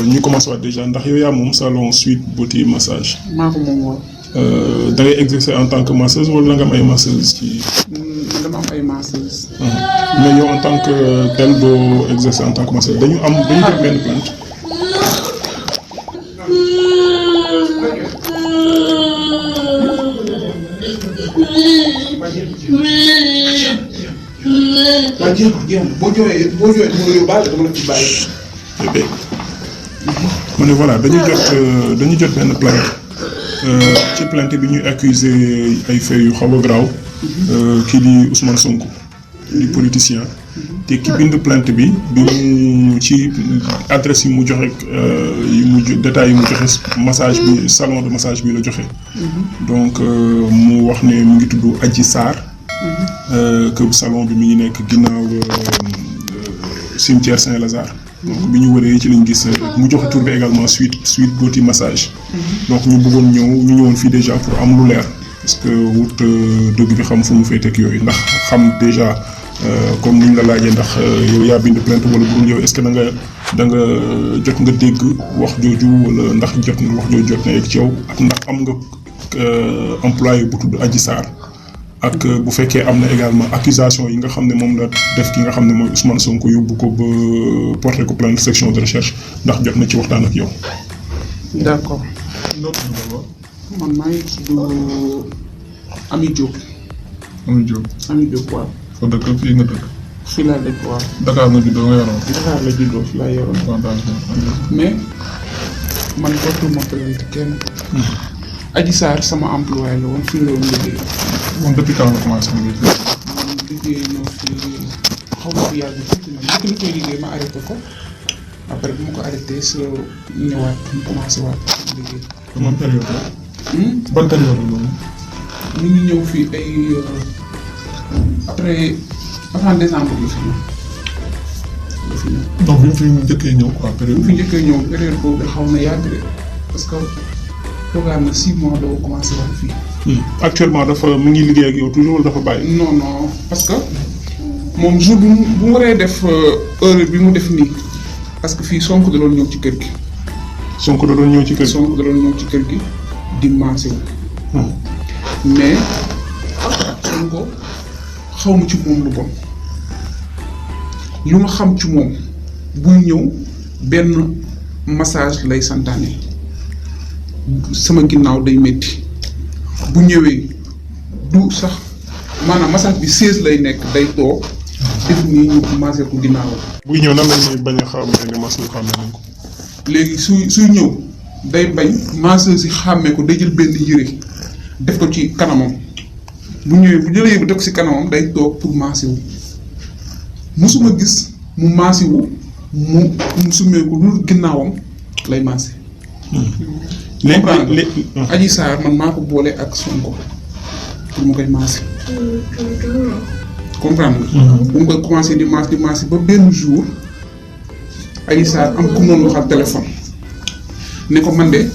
ñu commencé waat déjà ndax yow yaa moom salon Sweet Beauty massage. maa ko moom woon. da ngay exercer en tant que masseuse wala nga am ay masseuses ci. dama am ay masseuses. mais yow en tant que tel doo exercer en tant que masseuse dañu jot benn plainte. waaw jeex na boo jooyee dama la yóbbaale dama la fi bàyyi. bébé ma ne voilà dañu jot benn plainte ci plainte bi ñuy accuser ay faits yu xaw a garaaw kii di Ousmane Sonko di politicien te ki bind plainte bi mu ci adresse yi mu joxe détails yi mu joxe massage bi salon de massage bi la joxe. donc mu wax ne mu ngi tudd Adji Sarr. que salon bi mi ngi nekk ginnaaw cimetière Saint-Lazare. donc bi ñu wëree ci lañ gis mu joxe tur bi également Sweet Beauty massage. donc ñu bëggoon ñu ñëwoon fii déjà pour am lu leer parce que wut dëgg bi xam fu mu féete ak yooyu ndax xam déjà comme niñ la laajee ndax yow yaa bind plainte wala bu dul yow est-ce que da nga jot nga dégg wax jooju wala ndax jot na wax jooju jot na yegg ci yow ak ndax am nga employé bu tudd Adji Sarr. ak bu fekkee am na également accusation yi nga xam ne moom la def ki nga xam ne mooy Ousmane Sonko yóbbu ko ba porté ko plainte section de recherche ndax jot na ci waxtaan ak yow. d'accord. man maa ngi tudd Ami Diop. Ami Diop waaw. foo dëkk fii nga dëkk. fii laa dëkk waaw. Dakar nga juddoo nga yoroon. Dakar la juddoo fi laa yoroon. mais man portuma plainte kenn. Adji Sarr sama employé la woon fii la woon liggéey. moom depuis quand nga commencé liggéey. man liggéey na fi xaw ma fi yàgg tuuti na njëkk na koy liggéey ma arrêté ko après bu ma ko arrêté si la ñëwaat mu commencé waat liggéey. ban période la. ban période la loolu. ñu ngi ñëw fii ay après avant décembre la fi ñëw. donc bi mu fi njëkkee ñëw quoi période. bu fi njëkkee ñëw période boobu xaw na yàgg de parce que programme na 6 mois doo commencé waat fii. actuellement mu ngi liggéey ak yow toujours wala dafa bàyyi. non parce que moom jour bu mu waree def heure bi mu def nii parce que fii Sonko da doon ñëw ci kër gi. Sonko da doon ñëw ci kër gi. Sonko da doon ñëw ci kër gi di maase wu. mais Sonko xaw ma ci moom lu bon lu ma xam ci moom buy ñëw benn massage lay santaane sama ginnaaw day métti bu ñëwee du sax maanaam massage bi 16 lay nekk day toog def nii ñu massé ko ginnaaw. buy ñëw nan la ñuy bañ a xàmmee ne massage xàmmee nañ ko. léegi suy ñëw day bañ masseuse si xàmmee ko day jël benn yére def ko ci kanamam bu ñëwee bu jëlee bu def ko si kanamam day toog pour massé wu musuma gis mu massé wu mu sumee ko lu ginnaawam lay massé. léegi Adji Sarr man maa ko boole ak Sonko pour mu koy massé. comprendre nga. bu mu koy commencé di massé ba benn jour. Adji Sarr am ku noonu waxal téléphone ne ko man de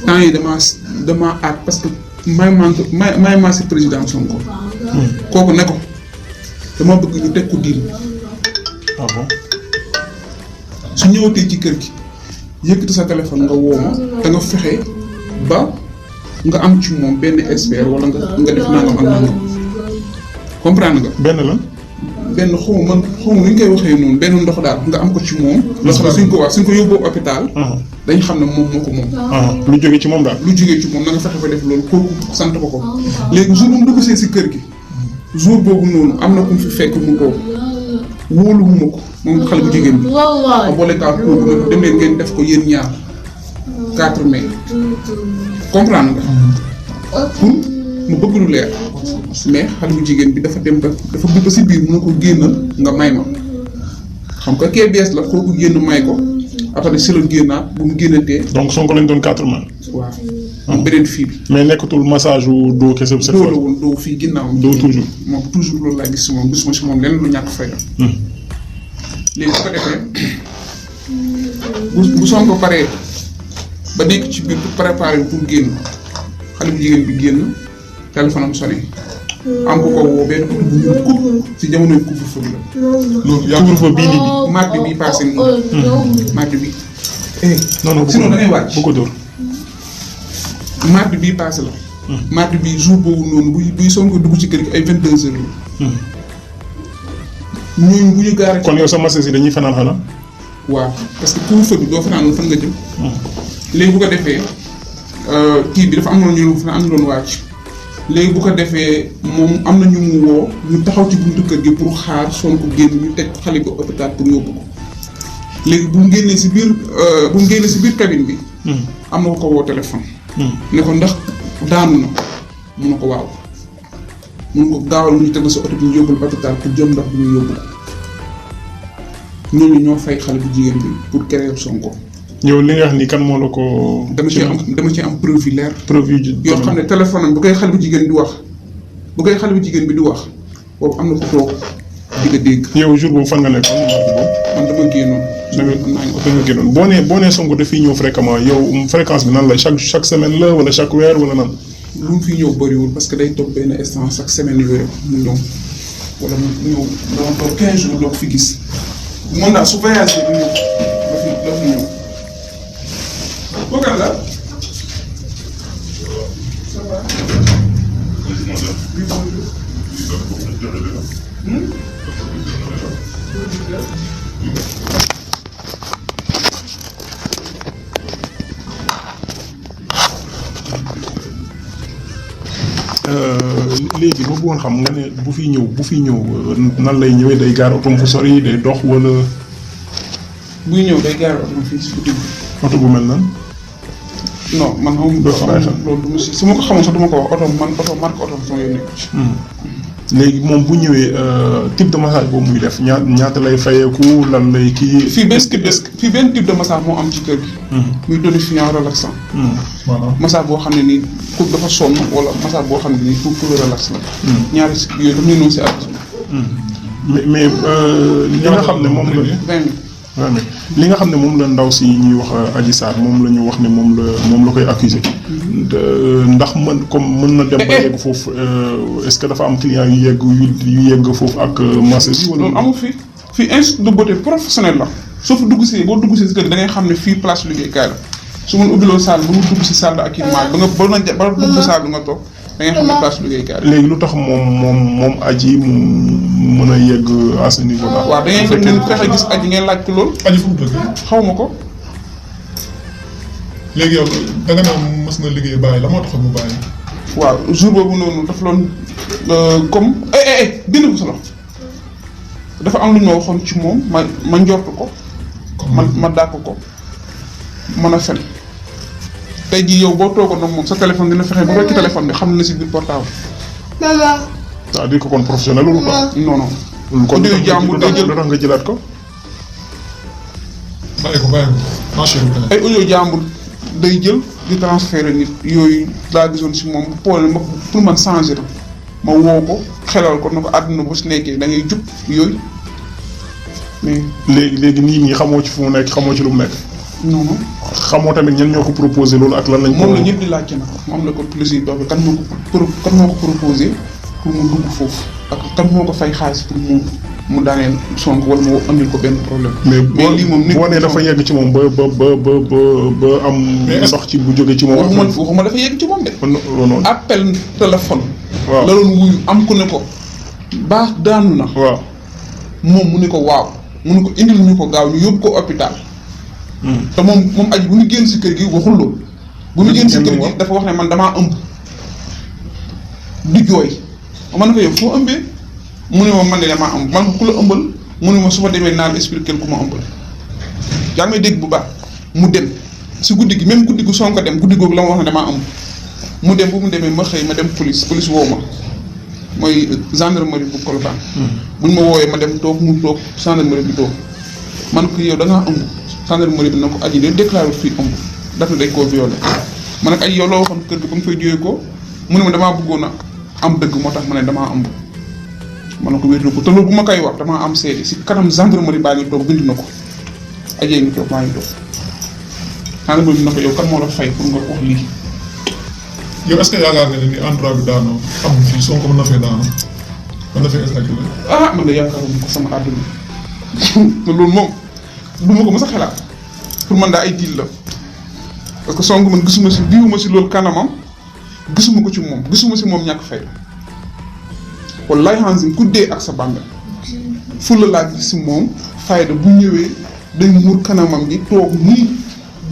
temps yi damaa aat parce que maay massé président Sonko. kooku ne ko dama bëgg ñu teg ko diil. ah bon. su ñëwatee ci kër gi yëkkati sa téléphone nga woo ma da nga fexe ba nga am ci moom benn expert wala nga def nangam ak nangam comprendre nga. benn lan. benn xaw ma nu ñu koy waxee noonu benn ndox daal nga am ko ci moom. parce que suñ ko yóbboo hôpital. dañ xam ne moom moo ko moom. lu jógee ci moom daal. lu jógee ci moom na nga fexe ba def loolu kooku sant ko ko. léegi jour bu mu dugg si kër gi jour boobu noonu am na ku mu fi fekk mu toog wóoluwuma ko moom xale bu jigéen bi. ma boole kaa kooku nag dem leen ngeen def ko yéen ñaar 4 mai. comprendre nga. pour mu bëgg lu leer. mais xale bu jigéen bi dafa dem ba dafa dugg si biir mun na ko génnal nga may ma xam nga kee bees la kooku génn may ko après si la génnaat bu mu génnatee. donc Sonko lañ doon 4 mai. waaw beneen fii bi. mais nekkatul massage wu doo kese cette fois. doo la woon doo fii ginnaaw. doo toujours. moom toujours loolu laa gis si moom gisuma si moom lenn lu ñàkk fayda. léegi su ko defee bu Sonko paree ba nekk ci biir pour préparer pour génn xale bu jigéen bi génn téléphone am sonné. am ko woo benn oto bu ñuul kub si jamonoy couvre-feu la. loolu couvre-feu bii nii. mardi bii passé nii. mardi bi non sinon da ngay wàcc. bu ko dóor. mardi bii passé la. mardi bii jour boobu noonu buy Sonko dugg ci kër gi ay 22h la. ñooñu bu ñu gaaree. kon yow sa massage yi dañuy fanaan xanaa. waaw parce que couvre-feu bi doo fanaan fan nga jëm. léegi bu ko defee kii bi dafa am na ñu fa am doon wàcc. léegi bu ko defee moom am na ñu mu woo ñu taxaw ci buntu kër gi pour xaar Sonko génn ñu teg xale bi hôpital pour yóbbu ko. léegi bu mu génnee si biir cabine bi. am na ko woo téléphone. ne ko ndax daanu na mun na ko waaw. mun ko gaawal mu ñu teg la sa oto bi ñu yóbbul hôpital pour jëm ndox bi ñu yóbbu ko. ñooñu ñoo fay xale bu jigéen bi pour créer Sonko. yow li nga wax ni kan moo la ko. dama ci am preuve yu leer. preuve yu yoo xam ne téléphone am bu koy xale bu jigéen bi di wax boobu am na ko toog di nga dégg. yow jour boobu fan nga nekkoon man dama génnoon. da nga génnoon boo nee Sonko dafiy ñëw fréquemment yow fréquence bi nan la chaque semaine la wala chaque weer wala nan. lu mu fi ñëw bëriwul parce que day toog benn instant chaque semaine yooyu mu ñëw wala mu ñëw dama toog 15 jours doo ko fi gis. mën naa su voyagé du ñëw dafa ñëw. kooku la. ça va. léegi ba bëggoon xam nga ne bu fi ñëw nan lay ñëwee day gaar otom fu sori day dox wala. buy ñëw day gaar otom fii si guddi bi. oto bu mel nan. non man xamuma loolu du ma si su ma ko xamoon sax du ma ko wax oto marque oto sama yoon nekk ci. léegi moom bu ñëwee type de massage boobu muy def ñaata lay fayeeku lan lay kii. fii benn type de massage moo am ci kër gi. muy tonifiant relaxant. voilà massage boo xam ne nii ku dafa sonn wala massage boo xam ne nii pour le relax la. ñaari yooyu dafa ñu noonu si àdduna. mais li nga xam ne moom la. 20 000. li nga xam ne moom la ndaw si ñuy wax Adji Sarr moom la ñu wax ne moom la koy accusé ndax mën na dem ba yegg foofu est-ce que dafa am client yu yegg foofu ak masseuse yi wala. loolu amul fii institut de beauté professionnel la soo fa dugg si boo dugg si kër da ngay xam ne fii place liggéeykaay la su ma ubbiloo salle bu mu dugg si salle d'accueillement ba dugg salle bi nga toog da ngay xam ne place liggéeykaay la. léegi lu tax moom Adji mu mën a yegg à ce niveau là. waaw da ngeen dem fexe gis Adji ngeen laaj ko loolu. Adji fu mu dëkk. xaw ma ko. léegi yow da nga naan mës na liggéey bàyyi la moo tax mu bàyyi. waaw jour boobu noonu dafa loon comme bind ko sa loxo dafa am lu ñu ma waxoon ci moom ma njort ko. ma dàq ko mën a fen tey jii yow boo toogoon nag moom sa téléphone dina fexe bu rekk téléphone bi xam na si biir portable. c'est-à-dire que kon professionnel loolu quoi. non. kon audio jàmbur day jël nga jëlaat ko. bàyyi ko marché bi ay audio jàmbur day jël di transférer nit yooyu laa gisoon si moom problème pour man changer la ma woo ko xelal ko na ko àdduna bu si nekkee da ngay jub yooyu mais. léegi nit ñi xamoo ci fu mu nekk xamoo ci lu mu nekk. non. xamoo tamit ñan ñoo ko proposé loolu ak lan lañ. moom la ñëpp di laajte nag moom la ko plaisir bi kan moo ko proposé pour mu dugg foofu ak kan moo ko fay xaalis pour mu daaneel Sonko wala mu andil ko benn problème. mais lii moom nit boo nee dafa yegg ci moom ba am. sax ci bu jógee ci moom. waxuma dafa yegg ci moom de. non appel téléphone. waaw la doon wuyu am ku ne ko baax daanu na. waaw moom mu ne ko waaw mu ne ko indil ñu ko gaaw ñu yóbbu ko hôpital. te moom Adji bu ñu génn si kër gi waxul loolu. bu ñu génn si kër gi dafa wax ne man damaa ëmb. di jooy ma ne ko yow foo ëmbee mu ne ma man de damaa ëmb man ko ku la ëmbal mu ne ma su ma demee naa la expliquer ku ma ëmbal. yaa ngi may dégg bu baax mu dem si guddi gi même guddi gu Sonko dem guddi googu la ma wax ne damaa ëmb mu dem bu mu demee ma xëy ma dem police woo ma mooy gendarmerie bu Colobane. buñ ma woowee ma dem toog mu toog gendarmerie bi toog man ko yow da ngaa ëmb. gendarmerie bi na ko Adji de déclaré fii ëmb dafa dañ koo violé ma ne ko ay yow loo waxoon kër gi ba nga fay jógee ko mu ne ma damaa bëggoon a am dëgg moo tax ma ne damaa ëmb ma ne ko wér na ko te loolu bu ma koy wax damaa am seede si kanam gendarmerie baa ngi toog bind na ko Adji ngi toog maa ngi toog gendarmerie bi na ko yow kan moo la fay pour nga wax lii. yow est-ce que yaakaar nga ne ni endroit bi daanoo am fii Sonko mën na fee daanoo mën na fee exagéré. man de yaakaaruma ko sama àdduna loolu moom du ma ko mës a xalaat pour man daa ay deal la parce que Sonko man gisuma si diwuma si loolu kanamam gisuma ko ci moom gisuma si moom ñàkk fay wallaay hansim ku dee ak sa bàmmeel fulla laa gis si moom fayda bu ñëwee day muur kanamam gi toog nii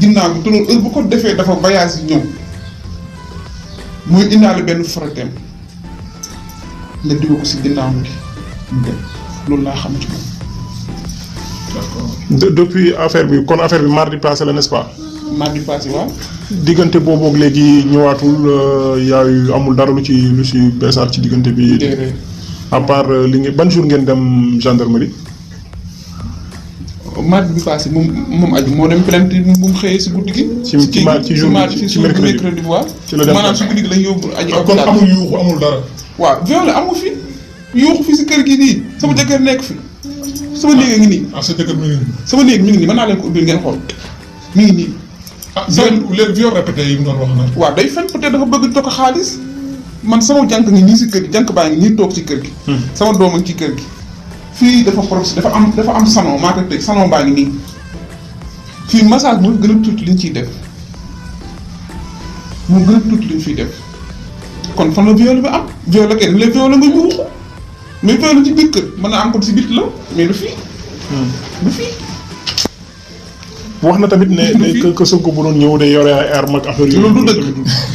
ginnaaw bi te loolu heure bu ko defee dafa voyage yi ñëw mooy indaale benn frotem nga diwa ko si ginnaaw gi mu dem loolu laa xam ci moom. d'accord. depuis affaire bi kon affaire bi mardi passé la n'est-ce pas. mardi passé waaw. diggante boobu ak léegi ñëwaatul yaayu amul dara lu ci beesaat ci diggante bi. déedéet. à part li ngeen ban jour ngeen dem gendarmerie. mardi bi passé moom aju moo dem plainte bu mu xëyee si guddi gi. ci jour ci mercredi bi waaw. ci la dem maanaam si guddi gi lañ yóbbu aji kon amul yuuxu amul dara. waaw violé amu fi yuuxu fi si kër gi nii sama jëkkër nekk fi sama néeg a ngi nii. ah sa jëkkër mi ngi nii. sama néeg mi ngi nii mën naa leen ko ubbil ngeen xool mi ngi nii. ah les viol répétés yi mu doon wax nag. waaw day fen peut-être dafa bëgg tokk xaalis man sama jànk ngi nii si kër gi jànk baa ngi nii toog ci kër gi. sama doom a ngi ci kër gi. fii dafa am salon maa koy tëj salon baa ngi nii fii massage moo gën a tuuti liñ ciy def moo gën a tuuti liñ fiy def kon fan la viol bi am viol kenn les viol nga yuuxu mais viol ci biir kër mën naa am ko si bit la mais du fii. du fii. wax na tamit ne que Sonko bu doon ñëw day yore ay arme ak affaire yooyu. loolu du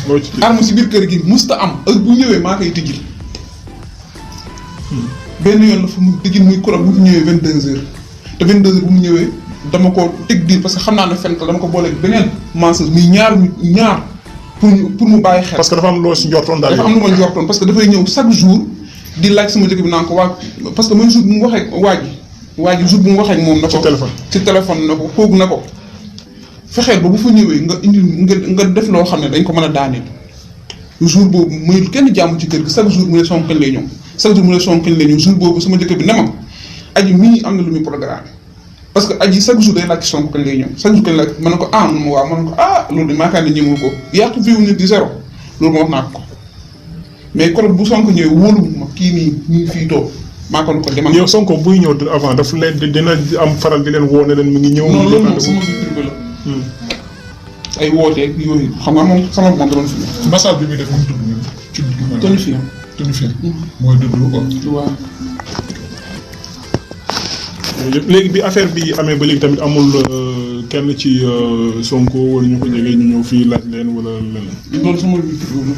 dëgg arme si biir kër gi musta am heure bu ñëwee maa koy tijjil. benn yoon la fu mu tijjil muy kuréel bu mu ñëwee 22h te 22h bu mu ñëwee dama ko teg diir parce que xam naa ne fenn dama ko booleeg beneen mensonge muy ñaar pour mu bàyyi xel. parce que dafa am loo si njortoon daal. dafa am lu ma njortoon parce que dafay ñëw chaque jour di laaj sama jëkk bi naan ko waa parce que mooy jour bu mu waxee waa ji jour bu mu waxee moom. na ko ci téléphone na ko kooku na ko. fexeel ba bu fa ñëwee nga indi nga def loo xam ne dañ ko mën a daaneel jour boobu muy kenn jàmm ci kër gi chaque jour mu ne Sonko kañ lay ñëw chaque jour mu ne Sonko kañ lay ñëw jour boobu sama jëkkër bi ne ma aji mii am na lu muy programme parce que aji chaque jour day laaj ci Sonko kañ lay ñëw chaque jour kañ la ma ne ko ah man ma waaw ma ne ko ah loolu de maakaar ne ñëwul ko yàqu fi wu nit di zéro loolu ma wax naa ko mais kon bu Sonko ñëwee wóolu ma kii nii ñu fii toog maa ko demal. yow Sonko buy ñëw avant daf leen dina am faral di leen woo ne leen mi ngi ñëw. non loolu moom sama vie privée la. ay wooteeg yooyu xam nga moom sama moom da doon fi. massage bi muy def mu tudd nii. ci biir tonifiant. tonifiant. mooy dëgg quoi. waaw. léegi bi affaire bi amee ba léegi tamit amul kenn ci Sonko wala ñu ko jege ñu ñëw fii laaj leen wala leneen. loolu sama vie privée la.